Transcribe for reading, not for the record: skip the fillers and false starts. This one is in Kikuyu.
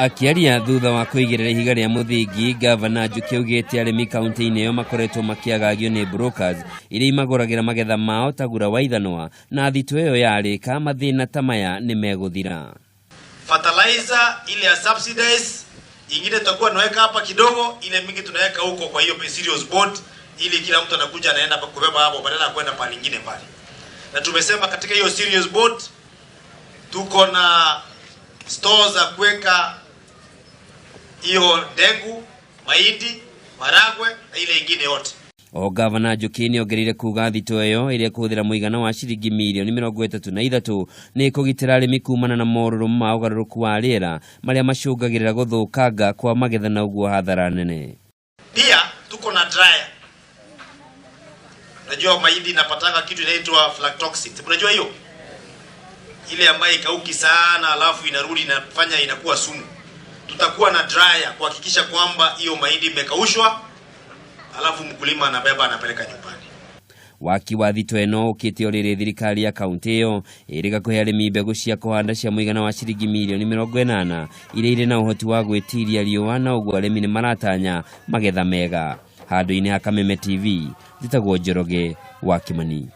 Akĩaria thutha wa kũigĩrĩra ihiga rĩa mũthingi, Gavana Njuki augĩte arĩmi kaunti-inĩ ĩyo makoretwo makĩagagio nĩ brokers iria imagũragĩra magetha mao ta gura wa ithanwa na thitũ ĩyo yarĩka mathĩna ta maya nĩ megũthira. Fertilizer ile ya subsidize ingine tutakuwa tunaweka hapa kidogo, ile mingi tunaweka huko kwa hiyo cereals board, ili kila mtu anakuja anaenda kubeba hapo badala ya kwenda pale nyingine mbali. Na tumesema katika hiyo cereals board tuko na stores za kuweka hiyo ndengu, mahindi, maragwe na ile ingine yote. O Gavana Njuki nĩ ongereire kuga thitũ ĩyo ĩrĩa ĩkũhũthĩra mũigana wa ciringi mirioni 33 nĩ ĩkũgitĩra arĩmi kumana na morũrũ ma ũgarũrũku wa rĩera marĩa macũngagĩrĩra gũthũkanga kwa magetha na ũguo hathara nene. Pia tuko na dryer. Unajua mahindi inapatanga kitu inaitwa aflatoxin. Unajua hiyo? Ile ambayo ikauki sana alafu inarudi inafanya inakuwa sumu. Tutakuwa na dryer kuhakikisha kwamba hiyo mahindi imekaushwa alafu mkulima anabeba anapeleka nyumbani. Waki wa thitũ ĩno ũkĩte o rĩrĩ thirikari ya kaunti ĩyo ĩrĩga kũhe arĩmi mbegũ cia kũhanda cia mũigana wa ciringi mirioni 80 iria irĩ na ũhoti wa gwĩtiria riũa na ũguo arĩmi nĩ maratanya magetha mega. Handũ-inĩ ha Kameme TV, njĩtagwo Njoroge wa Kimani.